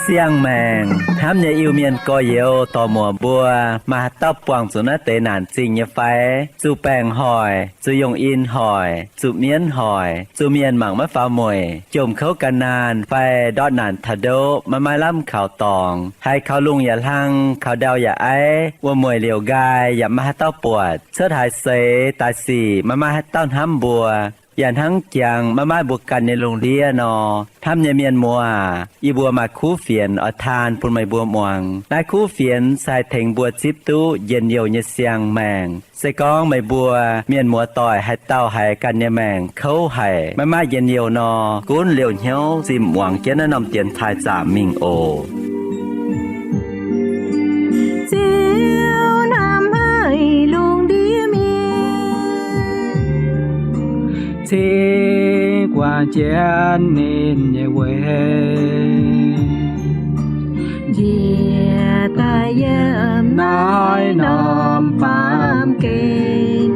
Siang-maengc hnamv nyei Iu-Mienh gorx-youz dorc-muoc mbuo, maaih haaix dauh buangh zuqc naaiv deix naanc zingh nyei fai? Zuqc baengc hoic, zuqc yongh in hoic, zuqc mienv hoic, zuqc mienh mangc maiv faaux mueic, jomc kouv gan naanh fai ndortv naanc taux ndoqv maiv maaih lamh kaux dorngx, haiz kaux lungh yaac hlang, kaux ndau yaac aiv, wuom-mueic liouc nqaai yaac maiv maaih haaix dauh buatc, cuotv haaix seix daaih sic maiv maaih haaix dauh hnamv mbuo, yaac hnangv jangx maiv maaih mbuo ganh nyei lungh ndiev nor, hnamv nyei mienh muoz aac, yie mbuo maaih kuv fienx oix taan bun meih mbuo muangx. Naaiv kuv fienx se haih tengx mbuo zipv duqv njien-youh nyei siang-maengc. Se gorngv meih mbuo mienh muoz-doic haaix dauh haiz ganh nyei maengc kouv haic, maiv maaih njien-youh nor, gunv liouh hnyouv zinh muangx jienv naaiv norm dienx taaih zaamc mingh oc. Ziouv hnamv haic lungh ndiev mienh, cingx guangc jienv ninh nyei weic, njiec daaih yiem naaiv norm baamh gen,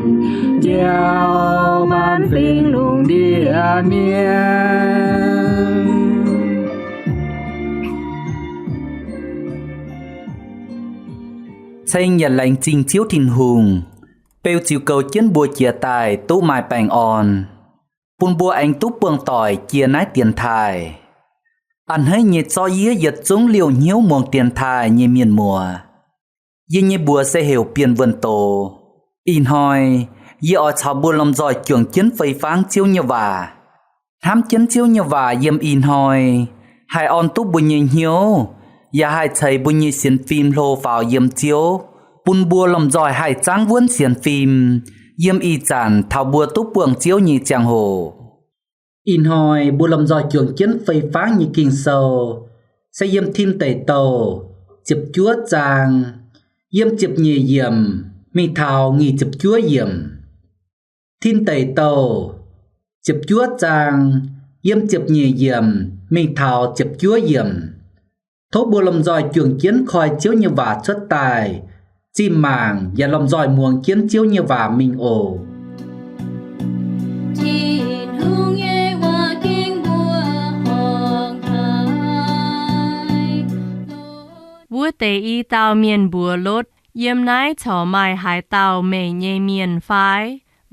njoux maanc fingx lungh ndiev mienh. Ceng yaac laengz zingh Ziouv Tin-Hungh, beu ziux goux jienv mbuo jiex daaih duqv maaih baengh orn, bun mbuo aengx duqv buangh doic jiex naaiv dienx taaih. A'hneiv nyei zorqv yie yietc zungv liouh hnyouv muangx dienx taaih nyei mienh muoz. Yie nyei mbuox se heuc Bienh Wuonh Doz. Ih hnoi yie oix caux mbuo lomh nzoih juangc jienv fei fangv Ziouv nyei waac. Hnamv jienv Ziouv nyei waac yiem ih hnoi haih orn duqv mbuo nyei hnyouv, yaac haih ceix mbuo nyei sienx fim hlo faaux yiem Ziouv, bun mbuo lomh nzoih haih zaangv wuonv sienx fim yiem ih zanc taux mbuo duqv buangh Ziouv nyei ziangh hoc. Ih hnoi mbuo lomh nzoih juangc jienv fei fangv nyei Ging-Sou se yiem Tin Deic Douh ziepc juov zaang, yiem ziepc nyeic yiemc mingh taux nyic ziepc juov yiemc. Tin Deic Douh ziepc juov zaang, yiem ziepc nyeic yiemc mingh taux ziepc juov yiemc. Tov mbuo lomh nzoih juangc jienv koi Ziouv nyei waac cuotv daaih, zinh mangc yaac lomh nzoih muangx jienv Ziouv nyei waac mingh oc. Tin-Hungh nyei waac ging mbuo horngc haic. Wuov deix i dauh mienh mbuox Lotv, Yiem naaiv corc maaih haaix dauh meih nyei mienh fai?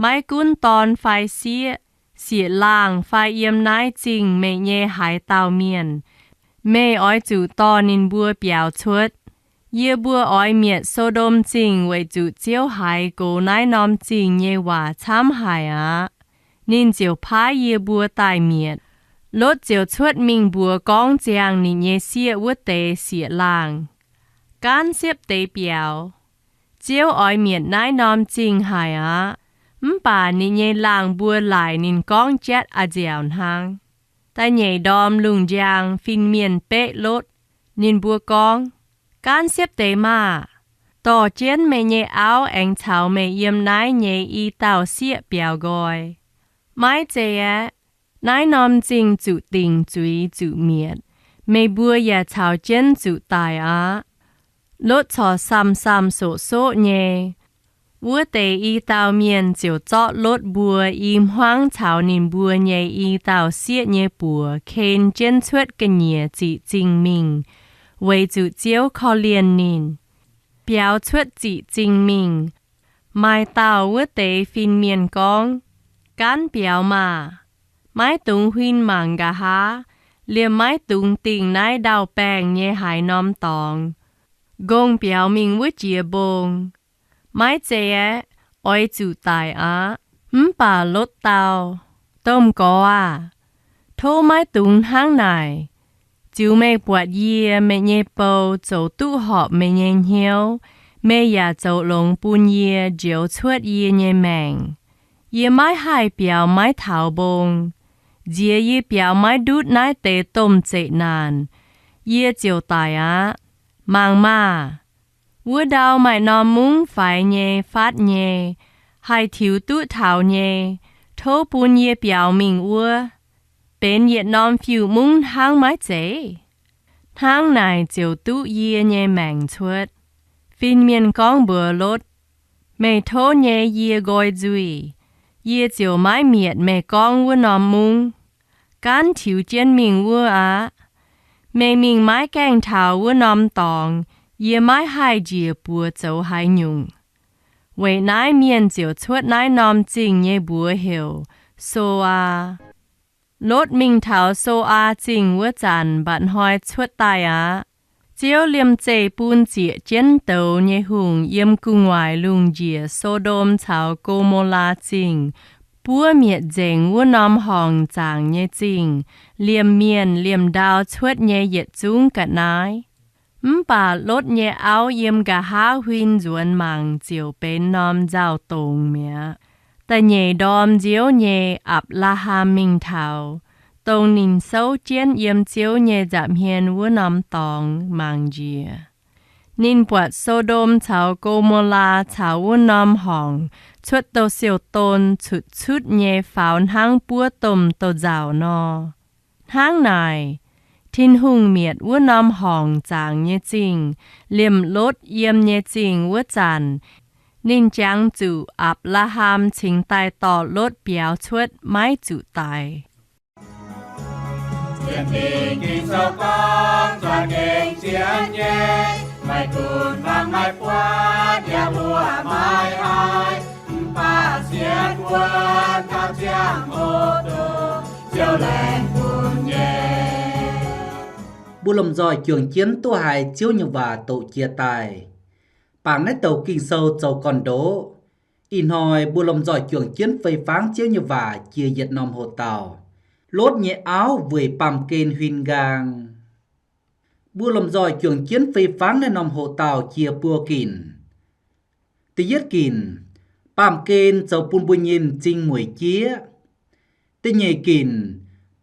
Maiv gunv dorn fai sieqv, sieqv-laangh fai yiem naaiv zingh meih nyei haaix dauh mienh, meih oix zuqc dorh ninh mbuo biaux cuotv. Yie mbuo oix mietc So^ndom Zingh weic zuqc Ziouv haiz gox naaiv norm zingh nyei waac camv haic aqv. Ninh ziouc paaiv yie mbuo daaih mietc. Lotv ziouc cuotv mingh mbuox gorngv ziangh ninh nyei sieqv wuov deix sieqv-laangh, Gaanv siepv deix biaux. Ziouv oix mietc naaiv norm zingh haic aqv. Mv baac ninh nyei laangh mbuo laaic ninh gorngv jatv a'nziaauc hnangv. Da'nyeic ndorm lungh njang, fin-mienh beqv Lotv. Ninh mbuo gorngv, Gaanv siepv deix maah! Dorh jienv meih nyei auv aengx caux meih yiem naaiv nyei i dauh sieqv biaux nqoi. Maiv zei aeqv, naaiv norm zingh zuqc dingc zuiz zuqc mietc. Meih mbuo yaac caux jienv zuqc daic aqv. Lotv corc samh-samh soqv-soqv nyei. Wuov deix i dauh mienh ziouc zorqv Lotv mbuo i hmuangv caux ninh mbuo nyei i dauh sieqv nyei buoz ken jienv cuotv ga'nyiec ziqc zingh mingh, weic zuqc Ziouv korv-lienh ninh. Biaux cuotv ziqc zingh mingh, maaih dauh wuov deix fin-mienh gorngv, Gaanv biaux maah! Maiv dungx huin mangc nqa'haav, liemh maiv dungx dingh naaiv ndau-baengh nyei haaix norm dorngx. Nqongh biaux mingh wuov jiex mbong. Maiv zei aeqv, oix zuqc daic aqv. Mv baac Lotv dau, Domh Gorx aah! Tov maiv dungx hnangv naaic. Ziux meih buatc yie, meih nyei bou, zoux duqv horpc meih nyei hnyouv, meih yaac zoux longx bun yie njoux cuotv yie nyei maengc. Yie maiv haih biaux maiv taux mbong. Nziex yie biaux maiv ndutv naaiv deix domh zeqc naanc, yie ziouc daic aqv. Mangc maah! Wuov ndau maaih norm mungv faix nyei, fatv nyei, haih tiux duqv taux nyei. Tov bun yie biaux mingh wuov, benx yietc norm fiuv-mungv hnangv maiv zeiz? Hnangv naaic ziouc duqv yie nyei maengc cuotv. Fin-mienh gorngv mbuox Lotv, Meih tov nyei yie nqoi nzuih, yie ziouc maiv mietc meih gorngv wuov norm mungv. Gaanv tiux jienv mingh wuov aqv. Meih mingh maiv gaengh taux wuov norm dorngx, yie maiv haih njiec buoz zoux haaix nyungc. Weic naaiv mienh ziouc cuotv naaiv norm zingh nyei mbuox heuc So^aa. Lotv mingh taux So^aa Zingh wuov zanc mba'hnoi cuotv daaih aqv. Ziouv liemh zeih bun zieqc jienv douz nyei hungh yiem gu'nguaaic lungh njiec So^ndom caux Go^mo^laa Zingh buov mietc nzengc wuov norm horngc zaangc nyei zingh, liemh mienh liemh ndau cuotv nyei yietc zungv ga'naaiv. Mv baac Lotv nyei auv yiem nqa'haav huin nzuonx mangc ziouc benx norm nzauh dongz mi'aqv. Da'nyeic ndorm nziouv nyei, Apc^laa^ham mingh taux, dongh ninh souv jienv yiem Ziouv nyei nza'hmien wuov norm dorngx mangc njiec. Ninh buatc So^ndom caux Go^mo^laa caux wuov norm horngc cuotv douz-siou-don cutv-cutv nyei faaux hnangv buov domh douz-nzauc nor. Hnangv naaic, Tin-Hungh mietc wuov norm horngc zaangc nyei zingh liemh Lotv yiem nyei zingh wuov zanc, ninh jangx zuqc Apc^laa^ham cingx daaih dorh Lotv biaux cuotv maiv zuqc daix. Mbuo lomh nzoih juangc jienv duqv haiz Ziouv nyei waac doqc jiex daaih. Bangc naaiv douc Ging-Sou zoux gorn-ndoqv. Ih hnoi mbuo lomh nzoih juangc jienv fei fangv Ziouv nyei waac jiex yietc norm hoc-dauh. Lotv nyei auv weic baamh gen huin nqaang. Mbuo lomh nzoih juangc jienv fei fangv naaiv norm hoc-dauh jiex buo ginc. Da'yietv ginc, baamh gen zoux bun mbuo nyei m'zing mueic jieqv. Da'nyeic ginc,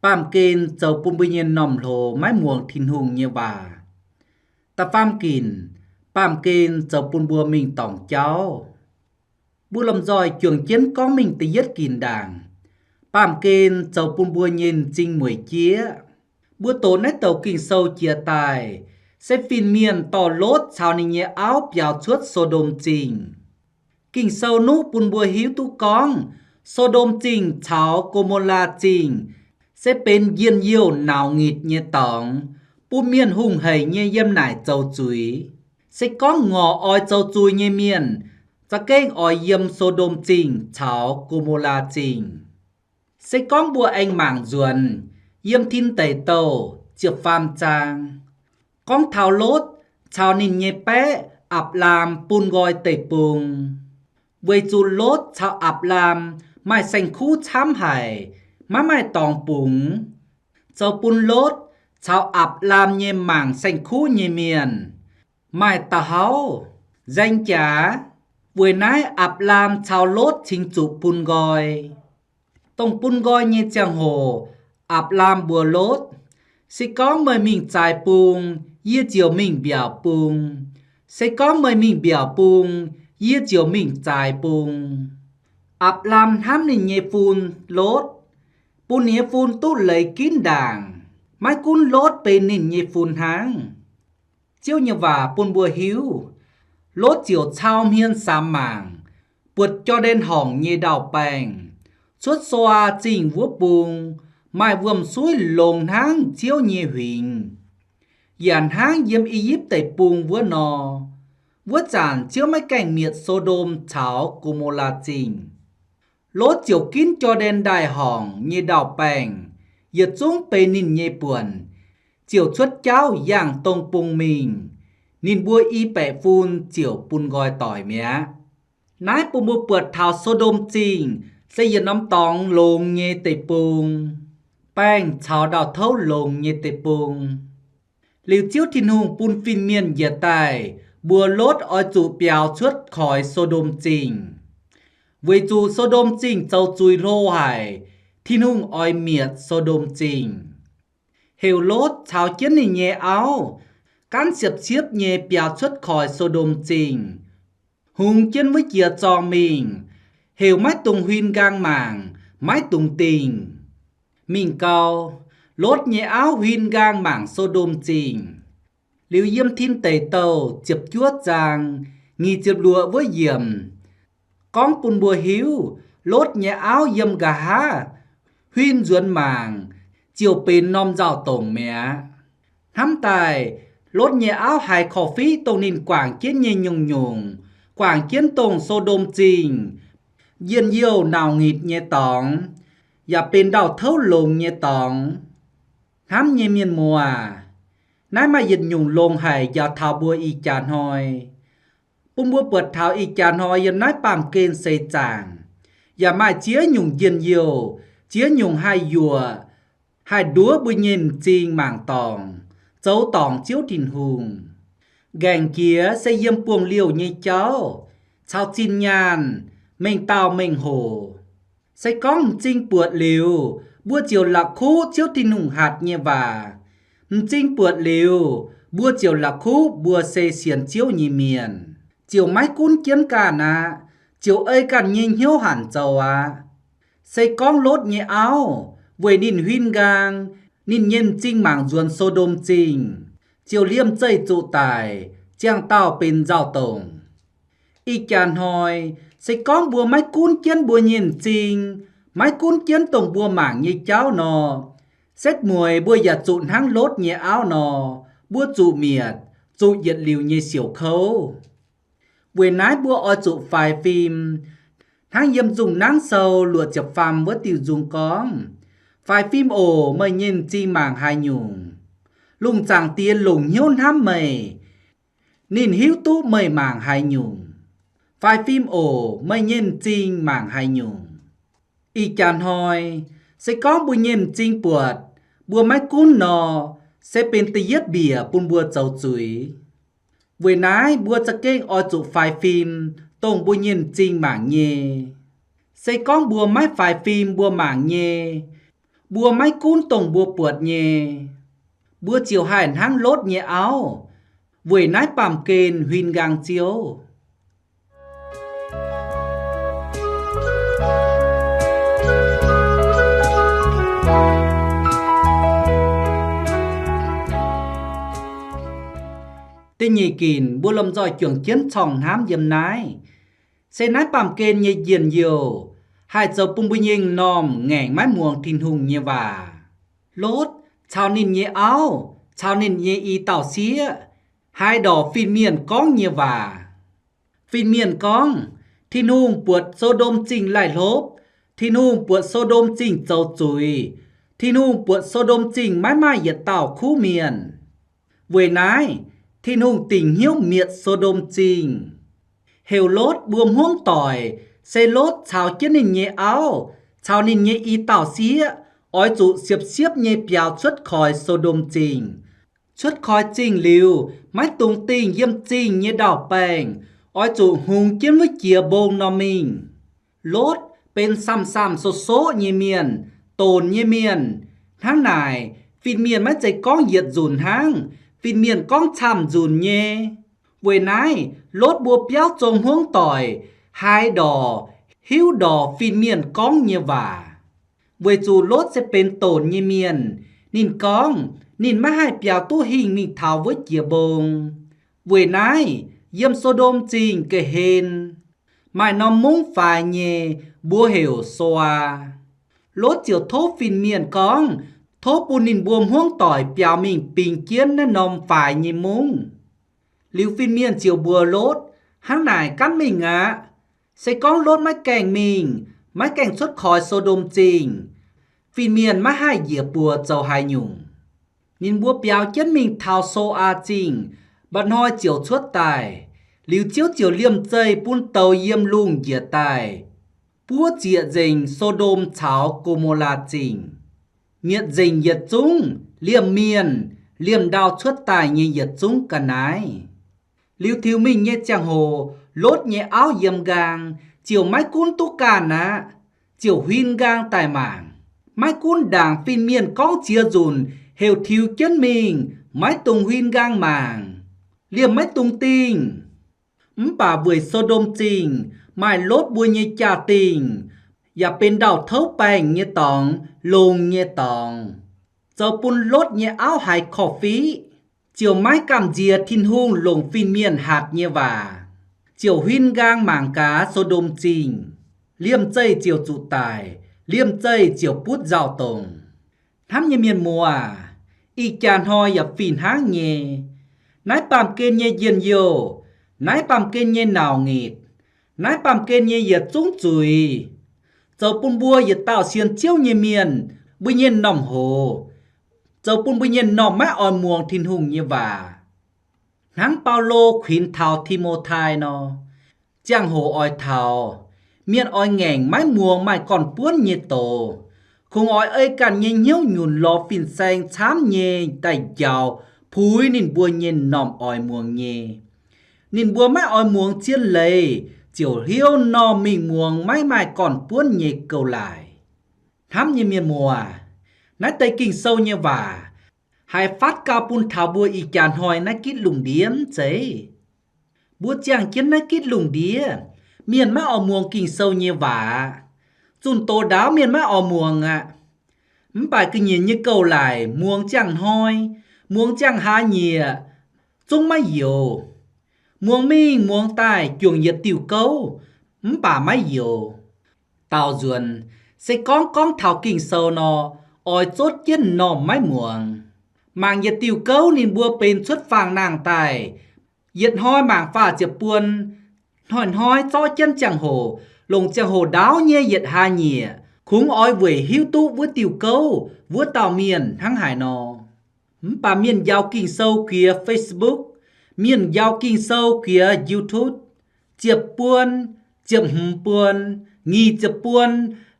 baamh gen zoux bun mbuo nyei m'normh hlox maiv muangx Tin-Hungh nyei waac. Da'faam ginc, baamh gen zoux bun mbuo mingh dorngc jauv. Mbuo lomh nzoih juangc jienv gorngv mingh da'yietv ginc ndaangc. Baamh gen zoux bun mbuo nyei m'zing mueic jieqv. Mbuo doqc naaiv douc Ging-Sou jiex daaih, se fin-mienh dorh Lotv caux ninh nyei auv biaux cuotv So^ndom Zingh. Ging-Sou nuqv bun mbuo hiuv duqv gorngv, So^ndom Zingh caux Go^mo^laa Zingh se benx njien-youh nauc ngitc nyei dorngx, bun mienh hungh heic nyei yiem naaic zoux zuiz. Se gorngv ngorc oix zoux zuiz nyei mienh, za'gengh oix yiem So^ndom Zingh caux Go^mo^laa Zingh. Se gorngv mbuo aengx mangc nzuonx yiem Tin Deic Douh ziepc faam zaang, gorngv taux Lotv caux ninh nyei baeqv Apc^laam bun nqoi deic-bung. Weic zuqc Lotv caux Apc^laam maaih saeng-kuv camv haic, maiv maaih dorngx bungx, zoux bun Lotv caux Apc^laam nyei mangc saeng-kuv nyei mienh maaih da'hauv, nzaeng jaax. Weic naaiv Apc^laam caux Lotv cingx zuqc bun nqoi. Dongh bun nqoi nyei ziangh hoc, Apc^laam mbuox Lotv, Se gorngv meih mingh zaaix bung, yie ziouc mingh mbiaauc bung. Se gorngv meih mingh mbiaauc bung, yie ziouc mingh zaaix bung. Apc^laam hnamv ninh nyei fun, Lotv, bun ninh nyei fun duqv leiz ginv ndaangc. Maiv gunv Lotv benx ninh nyei fun hnangv. Ziouv nyei waac bun mbuo hiuv, Lotv ziouc cau hmien samx mangc, buatc Jor^ndaen Horngc nyei ndau-baengh, cuotv Soaa Zingh wuov bung, maaih wuom-suiv longx hnangv Ziouv nyei huingx, yaac hnangv yiem I^yipv Deic-Bung wuov nor. Wuov zanc Ziouv maiv gaengh mietc So^ndom caux Go^mo^laa Zingh. Lotv ziouc ginv Jor^ndaen Ndaaih-Horngc nyei ndau-baengh, yietc zungv benx ninh nyei buonc, ziouc cuotv jauv yangh dong bung mingh. Ninh mbuo i baeqc fun ziouc bun nqoi doic mi'aqv. Naaiv bun mbuo buatc taux So^ndom Zingh se yietc norm dorngx longx nyei deic-bung, baengh caux ndau-touv longx nyei deic-bung. Liuz Ziouv Tin-Hungh bun fin-mienh njiec daaih mbuox Lotv oix zuqc biaux cuotv koix So^ndom Zingh, weic zuqc So^ndom Zingh zoux zuiz hlo haic, Tin-Hungh oix mietc So^ndom Zingh. Heuc Lotv caux jienv ninh nyei auv gaanv siepv-siepv nyei biaux cuotv koix So^ndom Zingh, hungx jienv wuov jiex zorng mingh, heuc maiv dungx huin nqaang mangc, maiv dungx dingh. Mingh gau, Lotv nyei auv huin nqaang mangc So^ndom Zingh. Liuz yiem Tin Deic Douh ziepc juov zaang nyic ziepc luoqc wuov yiemc gorngv bun mbuo hiuv, Lotv nyei auv yiem nqa'haav huin nzuonx mangc ziouc benx norm nzauh dongc mi'aqv. Hnamv daaih, Lotv nyei auv haiz korv-fiqv dongh ninh guangc jienv nyei nyungc-nyungc, guangc jienv dongh So^ndom Zingh, njien-youh nauc ngitc nyei dorngx, yaac benx ndau-touv longx nyei dorngx. Hnamv nyei mienh muoz aac, naaiv maaih yietc nyungc longx haic njaaux taux mbuo ih jaax hnoi, bun mbuo buatc taux ih jaax hnoi yiem naaiv baamh gen seix zaangc yaac maaih ziex nyungc njien-youh, ziex nyungc haih yuoqc, haih nduov mbuo nyei m'zing mangc dorngc, zoux dorngc Ziouv Tin-Hungh. Nqaengc jiex se yiem buangh liouh nyei jauv caux zinh nyaanh mengh dauh mengh hoc. Se gorngv m'zing buatc liuz, mbuo ziouc la'kuqv Ziouv Tin-Hungh hatc nyei waac. M'zing buatc liuz, mbuo ziouc la'kuqv mbuo se sienx Ziouv nyei mienh, ziouc maiv gunv jienv ganh aqv, ziouc ei ganh nyei hnyouv hanc zoux aqv. Se gorngv Lotv nyei auv weic ninh huin nqaang, ninh nyei m'zing mangc nzuonx So^ndom Zingh, ziouc liemh zeih zuqc daic, ziangh dauh benx nzauh dongc. Ih jaax hnoi, se gorngv mbuo maiv gunv jienv mbuo nyei m'zing, maiv gunv jienv dongh mbuo mangc nyei jauv nor, setv mueiz mbuo yaac zuqc hnangv Lotv nyei auv nor, mbuo zuqc mietc, zuqc yietc liuz nyei siouc kouv. Weic naaiv mbuo oix zuqc faix fim, hnangv yiem Nzung Nangv Sou luoqc ziepc faam wuov diuh nzung gorngv, Faix fim oc. Meih nyei m'zing mangc haaix nyungc? Lungh Zaangc Diex longc hnyouv hnamv meih. Ninh hiuv duqv meih mangc haaix nyungc. Faix fim oc. Meih nyei m'zing mangc haaix nyungc? Ih jaax hnoi, se gorngv mbuo nyei m'zing buatc mbuo maiv gunv nor, se benx da'yietv mbiec bun mbuo zoux zuiz. Weic naaiv mbuo za'gengh oix zuqc faix fim dongh mbuo nyei m'zing mangc nyei. Se gorngv mbuo maiv faix fim mbuo mangc nyei, mbuo maiv gunv dongh mbuo buatc nyei, mbuo ziouc haih hnangv Lotv nyei auv, weic naaiv baamh gen huin nqaang Ziouv. Da'nyeic ginc mbuo lomh nzoih juangc jienv corng hnamv yiem naaiv, se naaiv baamh gen nyei njien-youh haih zoux bun mbuo nyei m'normh ngaengc maiv muangx Tin-Hungh nyei waac. Lotv caux ninh nyei auv caux ninh nyei i dauh sieqv haiz ndorqc fin-mienh gorngv nyei waac. Fin-mienh gorngv, Tin-Hungh buatc So^ndom Zingh laih hlopv. Tin-Hungh buatc So^ndom Zingh zoux zuiz. Tin-Hungh buatc So^ndom Zingh maiv maaih yietc dauh kuv mienh. Weic naaiv, Tin-Hungh dingc hnyouv mietc So^ndom Zingh. Heuc Lotv mbuo hmuangv doic, se Lotv caux jienv ninh nyei auv caux ninh nyei i dauh sieqv oix zuqc siepv-siepv nyei biaux cuotv koix So^ndom Zingh. Cuotv koix zingh liuz, maiv dungx dingh yiem zingh nyei ndau-baengh, oix zuqc hungx jienv wuov jiex mbong nor mingh. Lotv benx samh-samh soqv-soqv nyei mienh, donc nyei mienh. Hnangv naaic, fin-mienh maiv zeiz gorngv yietc nzunc hnangv. Fin-mienh gorngv camv nzunc nyei. Weic naaiv, Lotv mbuo biauv zong hmuangv doic, haiz ndorqc, hiuv ndorqc fin-mienh gorngv nyei waac. Weic zuqc Lotv se benx donc nyei mienh, ninh gorngv ninh maiv haih biaux duqv hingh mingh taux wuov jiex mbong. Weic naaiv, yiem So^ndom Zingh ga'hlen maaih norm mungv faix nyei, mbuox heuc Soaa. Lotv ziouc tov fin-mienh gorngv tov bun ninh mbuo hmuangv doic biaux mingh bingx jienv naaiv norm faix nyei mungv. Liuz fin-mienh ziouc mbuox Lotv, Hnangv naaic gaanv mingh aqv. Se gorngv Lotv maiv gaengh mingh, maiv gaengh cuotv koix So^ndom Zingh, fin-mienh maiv haih njiec buoz zoux haaix nyungc. Ninh mbuo biaux jienv mingh taux Soaa Zingh, mba'hnoi ziouc cuotv daaih. Liuz Ziouv ziouc liemh zeih bun douz yiem lungh njiec daaih, buov zieqc nzengc So^ndom caux Go^mo^laa Zingh, mietc nzengc yietc zungv liemh mienh, liemh ndau cuotv daaih nyei yietc zungv ga'naaiv. Liuz tiux mingh nyei ziangh hoc, Lotv nyei auv yiem nqaang, ziouc maiv gunv duqv ganh aqv, ziouc huin nqaang daaih mangc. Maiv gunv ndaangc fin-mienh gorngv ziex nzunc heuc tiux jienv mingh, maiv dungx huin nqaang mangc, liemh maiv dungx dingh. Mv baac weic So^ndom Zingh maaih Lotv mbuo nyei jaa-dingh, yaac benx ndau-touv baengh nyei dorngx, longx nyei dorngx, zoux bun Lotv nyei auv haiz korv-fiqv. ziouc maiv gamh nziex Tin-Hungh longc fin-mienh hatc nyei waac, ziouc huin nqaang mangc gaax So^ndom Zingh, liemh zeih ziouc zuqc daic, liemh zeih ziouc butv nzauh dongc. Hnamv nyei mienh muoz, ih jaax hnoi yaac fih hnangv nyei. Naaiv baamh gen nyei njien-youh, naaiv baamh gen nyei nauc-ngetc, naaiv baamh gen nyei yietc zungv zuiz, zoux bun mbuo yietc dauh sienx Ziouv nyei mienh, mbuo nyei m'normh hoz, zoux bun mbuo nyei m'normh maiv oix muangx Tin-Hungh nyei waac. Hnangv Baulo kuinx taux Ti^mo^tai nor, ziangh hoc oix taux, mienh oix ngaengc maiv muangx maaih gorn-buonv nyei doz, kungx oix ei ganh nyei hnyouv nyunc lorz fin-saeng camv nyei daaih njaaux puix ninh mbuo nyei m'normh oix muangx nyei. Ninh mbuo maiv oix muangx zien leiz, ziouc hliouv m'normh mingh muangx maiv maaih gorn-buonv nyei gouv-laaix. Hnamv nyei mienh muoz, naaiv deix Ging-Sou nyei waac haih fatv gau bun taux mbuo ih jaax hnoi naaiv gitv lungh ndiev mv zeiz? Mbuo ziangh jienv naaiv gitv lungh ndiev, mienh maiv oix muangx Ging-Sou nyei waac aqv. Zunh doz ndaauv mienh maiv oix muangx aqv. Mv baac ga'nyiec nyei gouv-laaix muangx ziangh hnoi, muangx ziangh hlaax nyieqc, zungv maiv youx. Muangx mingh muangx daaih juangc yietc diuh gouv, mv baac maiv youx. Daaux nzuonx, se gorngv gorngv taux Ging-Sou nor, oix zotv jienv m'normh maiv muangx. Mangc yietc diuh gouv ninh mbuo benx cuotv faang-nangh daaih, yietc hnoi mangc faah ziepc buon, hnoi-hnoi zorqv jienv ziangh hoc, longc ziangh hoc ndaauv nyei yietc hlaax nyieqc, kungx oix weic hiuv duqv wuov diuh gouv wuov dauh mienh hnangv haaix nor. Mv baac mienh njaaux Ging-Sou jiex Facebook, mienh njaaux Ging-Sou jiex YouTube, ziepc buon, ziepc hmz buon, nyic ziepc buon,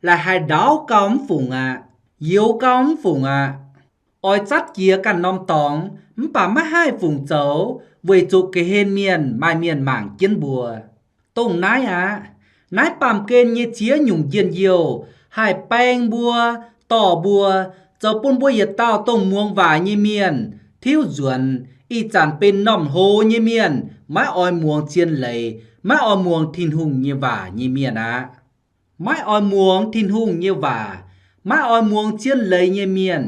la'haix ndaauv gau mv fungc aqv, youx gau mv fungc aqv. Oix zatv jiex ganh norm dorngx mv baac maiv haih fungc zoux, weic zuqc ga'hlen mienh maaih mienh mangc jienv mbuo. Dongh naaiv aqv. Naaiv baamh gen nyei ziex nyungc njien-youh haih baeng mbuo, dorh mbuo, zoux bun mbuo yietc dauh dongh muangx waac nyei mienh tiuv nzuonx, ih zanc benx m'normh hoz nyei mienh, maiv oix muangx zien leiz, maiv oix muangx Tin-Hungh nyei waac nyei mienh aqv. Maiv oix muangx Tin-Hungh nyei waac, maiv oix muangx zien leiz nyei mienh,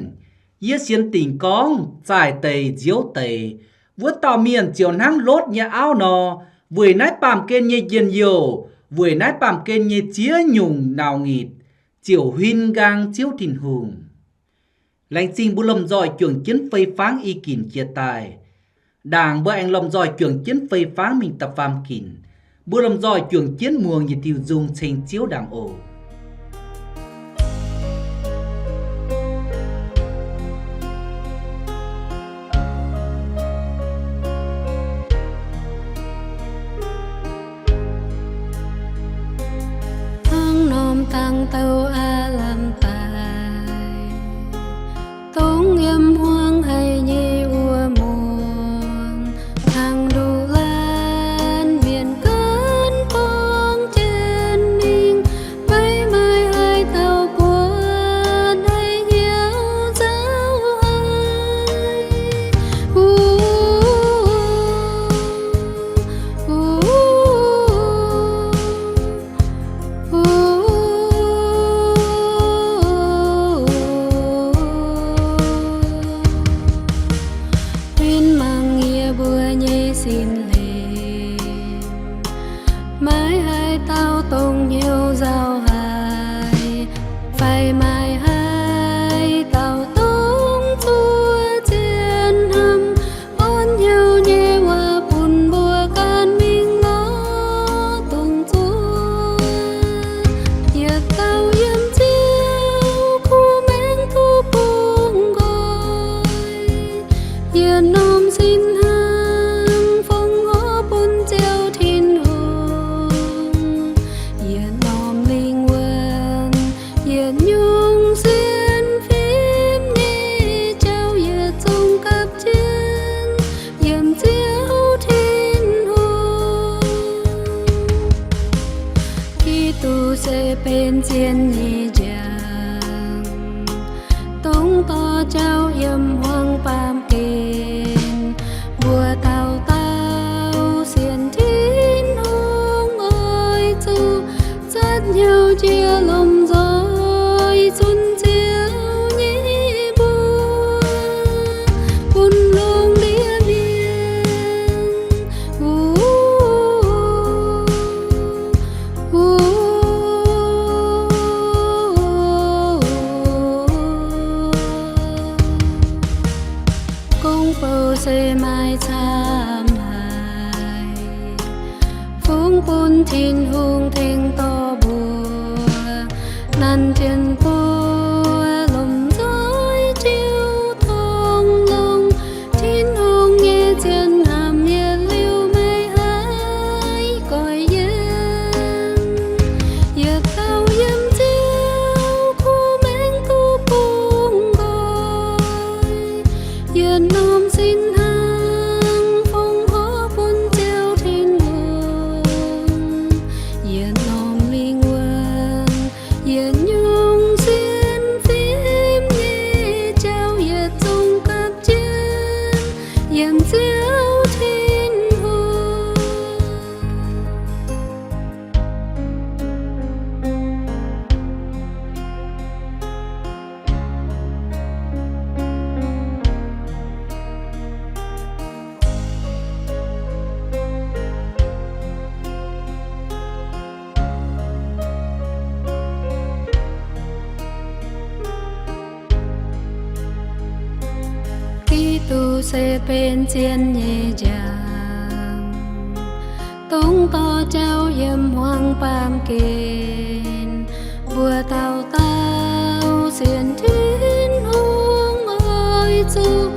yie sienx dingc gorngv zaaic deix nziouv deix, wuov dauh mienh ziouc hnangv Lotv nyei auv nor, weic naaiv baamh gen nyei njien-youh, weic naaiv baamh gen nyei ziex nyungc nauc-nginc, ziouc huin nqaang Ziouv Tin-Hungh. Laengz zingh mbuo lomh nzoih juangc jienv fei fangv i ginc jiex daaih. Ndaangc mbuo aengx lomh nzoih juangc jienv fei fangv mingh da'faam ginc. Mbuo lomh nzoih juangc jienv muangx yietc diuh nzung ceng Ziouv ndaangc oc. Hnangv norm dangh douh aav lamh daaih, dongh yiem hmuangv haic nyei wuov muonz, hnangv nduqc laanh mienh gaanv borngz jienv mingh, maiv maaih haaix dauh buatc haaix nyungc nzauh haic. Huin mangc yie mbuo nyei sin hlen, maaih haaix dauh dongh hnyouv nzauh haic, fai maaih haaix dauh dongh zuov zien hnamv orn hnyouv nyei waac bun mbuo ganh mingh lorz dongh zuov. Yietc dauh yiem Ziouv kuh maengx duqv bungx nqoi, yietc norm sin hnangv fongc horc bun Ziouv Tin-Hungh, yietc norm lingh wuonh, yietc nyungc sienx fim nyei jauv yietc zungv gapv jienv yiem Ziouv Tin-Hungh. Giduc se benx zien nyei njang, dongh dorh jauv yiem hmuangv baamh gen. Mbuo dauh dauh sienx Tin-Hungh oix zuqc zatv hnyouv jiex lomh nzoih zunh Ziouv nyei mbuox, bun lungh ndiev se maaih camv haic, fungx bun Tin-Hungh tengx dorh mbuo. Nanc jienv mbuo lomh nzoih jiu tong longx, Tin-Hungh nyei zien hnamv yietc liuz maiv haih goiv yiem. Yietc dauh yiem Ziouv kuv maengx duqv bungx nqoi, yietc norm sin hnangv fongc horc bun Ziouv Tin-Hungh, yietc norm lingh wuonh, yietc nyungc sienx fim nyei jauv yietc zungv gapv jienv yiem Ziouv Tin-Hungh. Giduc se benx zien nyei njang, dongh dorh jauv yiem hmuangx baamh gen. Mbuo dauh dauh sienx Tin-Hungh oix zuqc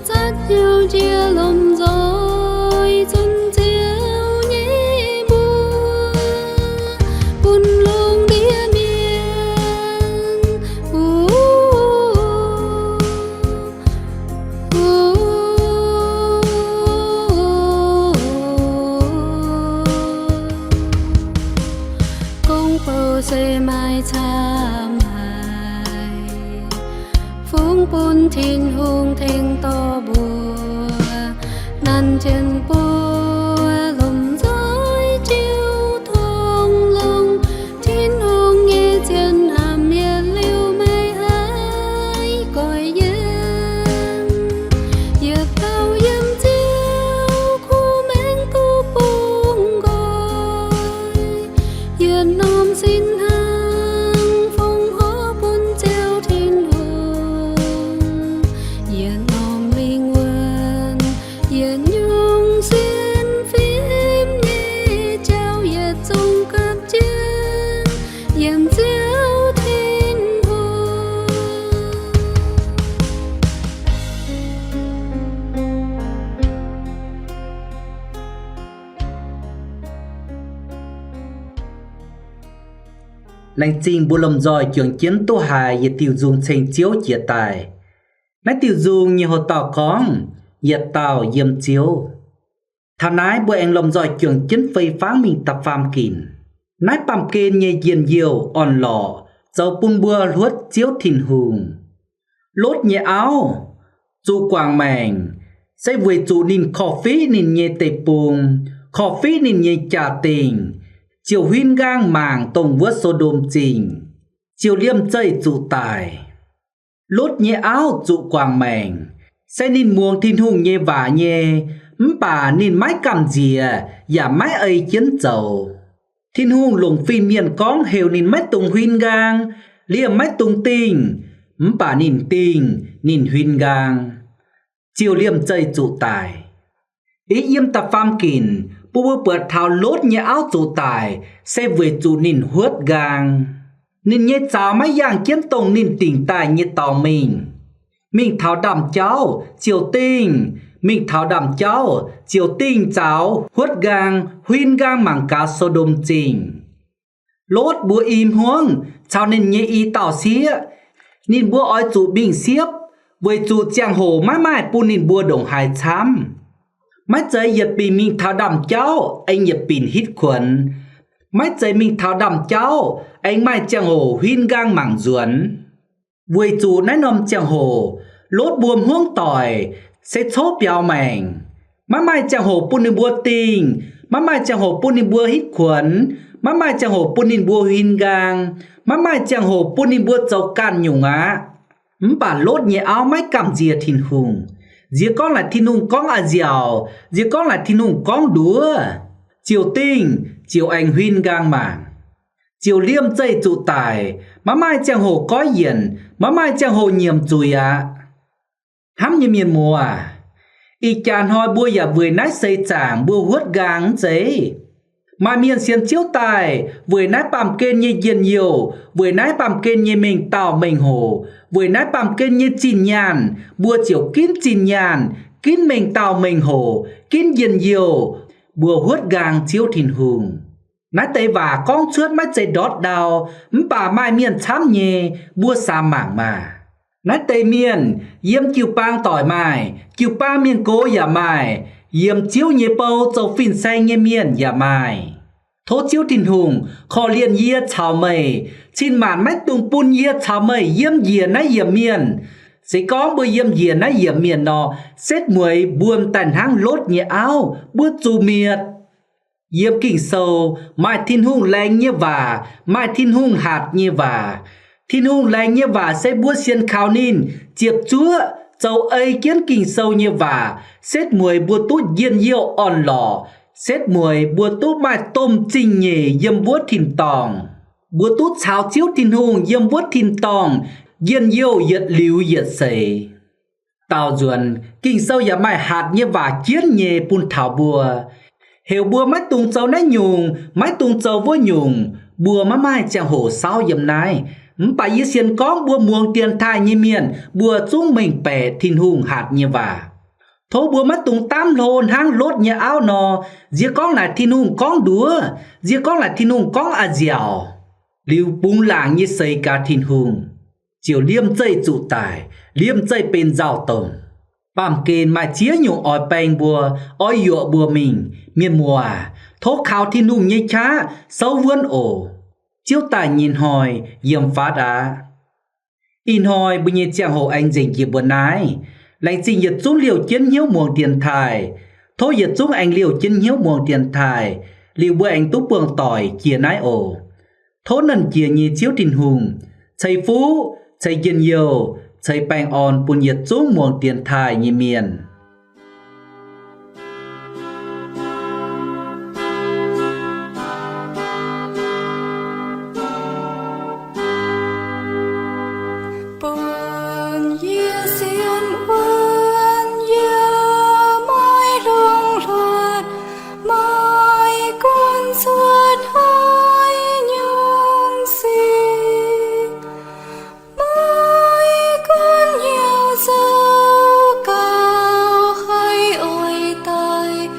zatv hnyouv njiec lomh nzoih zunc Ziouv nyei mbuox bun lungh ndiev mienh. Gong-bou se maaih camv haic, fungx bun Tin-Hungh tengx dorh mbuo. Nanc jienv mbuo lomh nzoih jiu tong longx, Tin-Hungh nyei zien hnamv yietc liuz maiv haih goiv yiem. Yietc dauh yiem Ziouv kuv maengx duqv bungx nqoi, yietc norm sin hnangv fongc horc bun Ziouv Tin-Hungh, yietc norm lingh wuonh, yietc nyungc sienx fim nyei jauv yietc zungv gapv jienv yiem Ziouv Tin-Hungh. Laengz zingh mbuo lomh nzoih juangc jienv duqv haiz yietc diuh nzung ceng Ziouv jiex daaih. Naaiv diuh nzung nyei hoc dauh gorngv, Yietc dauh yiem Ziouv. Taux naaiv mbuo aengx lomh nzoih juangc jienv fei fangv mingh da'faam ginc. Naaiv baamh gen nyei njien-youh orn-lorqc zoux bun mbuo hluotv Ziouv Tin-Hungh. Lotv nyei auv zuqc guangc maengc se weic zuqc ninh korv-fiqv ninh nyei deic-bung, korv-fiqv ninh nyei jaa-dingh, ziouc huin nqaang mangc dongh wuov So^ndom Zingh, ziouc liemh zeih zuqc daic. Lotv nyei auv zuqc guangc maengc se ninh muangx Tin-Hungh nyei waac nyei, mv baac ninh maiv gamh nziex yaac maiv ei jienv zoux. Tin-Hungh longc fin-mienh gorngv heuc ninh maiv dungx huin nqaang, liemh maiv dungx dingh, mv baac ninh dingh, ninh huin nqaang, ziouc liemh zeih zuqc daic. Ih yiem da'faam ginc bun mbuo buatc taux Lotv nyei auv zuqc daic se weic zuqc ninh huotv nqaang. Ninh nyei zaux maiv yangh jienv dongh ninh dingc daaih nyei dorngx mingh. Mingh taux ndaamv-jauv ziouc dingh, mingh taux ndaamv-jauv ziouc dingh zaux huotv nqaang, huin nqaang mangc gaax So^ndom Zingh. Lotv mbuox i hmuangv caux ninh nyei i dauh sieqv, ninh mbuo oix zuqc mingh siepv, weic zuqc ziangh hoc maiv maaih bun ninh mbuo ndongc haaix camv. Maiv zeiz yietc binc mingh taux ndaamv-jauv aengx yietc binc hitv kuonx. Maiv zeiz mingh taux ndaamv-jauv aengx maaih ziangh hoc huin nqaang mangc nzuonx. Weic zuqc naaiv norm ziangh hoc Lotv mbuo hmuangv doic se cov biaux maengc. Maiv maaih ziangh hoc bun ninh mbuo dingh, maiv maaih ziangh hoc bun ninh mbuo hitv kuonx, maiv maaih ziangh hoc bun ninh mbuo huin nqaang, maiv maaih ziangh hoc bun ninh mbuo zoux ganh nyungc aqv. Mv baac Lotv nyei auv maiv gamh nziex Tin-Hungh. Nziex gorngv laaic Tin-Hungh gorngv a'nziaauc, nziex gorngv laaic Tin-Hungh gorngv nduov, ziouc dingh, ziouc aengx huin nqaang mangc, ziouc liemh zeih zuqc daic, maiv maaih ziangh hoc goiv yienc, maiv maaih ziangh hoc nyiemc zuiz aqv. Hnamv nyei mienh muoz aac, Ih jaax hnoi mbuo yaac weic naaiv seix zaangc mbuo huotv nqaang mv zeiz? Maaih mienh sienx Ziouv daaih weic naaiv baamh gen nyei njien-youh, weic naaiv baamh gen nyei mengh dauh mengh hoc, weic naaiv baamh gen nyei zinh nyaanh, mbuo ziouc ginv zinh nyaanh, ginv mengh dauh mengh hoc, ginv njien-youh, mbuo huotv nqaang Ziouv Tin-Hungh. Naaiv deix waac gorngv cuotv maiv zeiz ndortv ndau, mv baac maaih mienh camv nyei, mbuo samx mangc maah! Naaiv deix mienh yiem jiu-baang doic maaih, jiu-baang mienh gox yaac maaih, yiem Ziouv nyei bou zoux fin-saeng nyei mienh yaac maaih. Tov Ziouv Tin-Hungh korv-lienh yie caux meih, cin-maanc maiv dungx bun yie caux meih yiem njiec naaiv yiemc mienh. Se gorngv mbuo yiem njiec naaiv yiemc mienh nor, setv mueiz mbuo m'daaih hnangv Lotv nyei auv, mbuo zuqc mietc. Yiem Ging-Sou maaih Tin-Hungh laengz nyei waac, maaih Tin-Hungh hatc nyei waac. Tin-Hungh laengz nyei waac se mbuo sienx kaux ninh ziepc zuoqv zoux ei jienv Ging-Sou nyei waac, setv mueiz mbuo duqv njien-youh orn-lorqc, setv mueiz mbuo duqv maaih domh zingh nyeic yiem wuov tin-dorngh. Mbuo duqv caux Ziouv Tin-Hungh yiem wuov tin-dorngh njien-youh yietc liuz yietc seix. Daaux nzuonx, Ging-Sou yaac maaih hatc nyei waac jienv nyei bun taux mbuo, heuc mbuo maiv dungx zoux naaiv nyungc, maiv dungx zoux wuov nyungc. Mbuo maiv maaih ziangh hoc saauv yiem naaiv, mv baac yie sienx gorngv mbuo muangx dienx taaih nyei mienh mbuo zungv mengh baeqc Tin-Hungh hatc nyei waac. Tov mbuo maiv dungx daamv hlo hnangv Lotv nyei auv nor, nziex gorngv naaic Tin-Hungh gorngv nduov, nziex gorngv naaic Tin-Hungh gorngv a'nziaauc, liuz bungx laangc nyei seix gaax Tin-Hungh, ziouc liemh zeih zuqc daic, liemh zeih benx nzauh domh. Baamh gen maaih ziex nyungc oix baeng mbuo, oix yuoqc mbuo mingh. Mienh muoz, tov kaux Tin-Hungh nyei qaqv souv wuonv oc. Ziouv daaih nyei hnoi yiem faatv aqv. Ih hnoi mbuo nyei ziangh hoc aengx nzengc jiex mbuo naaiv. Laengz zingh yietc zungv liouh jienv hnyouv muangx dienx taaih. Tov yietc zungv aengx liouh jienv hnyouv muangx dienx taaih, liuz mbuo aengx duqv buangh doic jiex naaiv oc. Tov Nernh Jiex nyei Ziouv Tin-Hungh ceix fuqv, ceix njien-youh, ceix baengh orn bun yietc zungv muangx dienx taaih nyei mienh. Bun yie sienx wuonv, yie maiv longx hluotv, maiv gunv cuotv haaix nyungc sic, maiv gunv hnyouv zoux gauh haih oix daaih,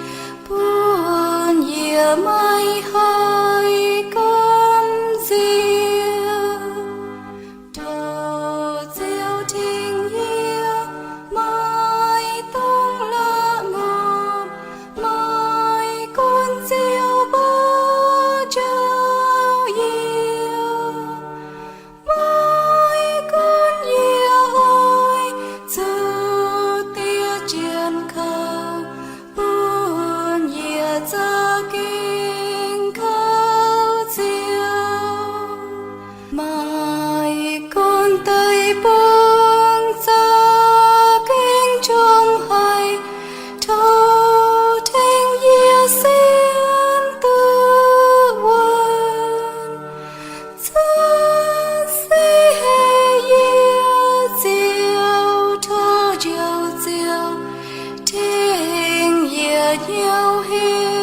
bun yie maiv haih gamh nziex. Tov Ziouv tengx yie, maiv dungx la'maah, maiv gunv Ziouv mbuo njoux yie, maiv gunv yie oix zuqc diev jienv kouv, bun yie za'gengh kouv Ziouv. Maiv gunv deic-bung za'gengh njongc haic, tov tengx yie sienx duqv wuonv. Zanc se heix yie Ziouv, tov Njoux Ziouv tengx yie hnyouv hec.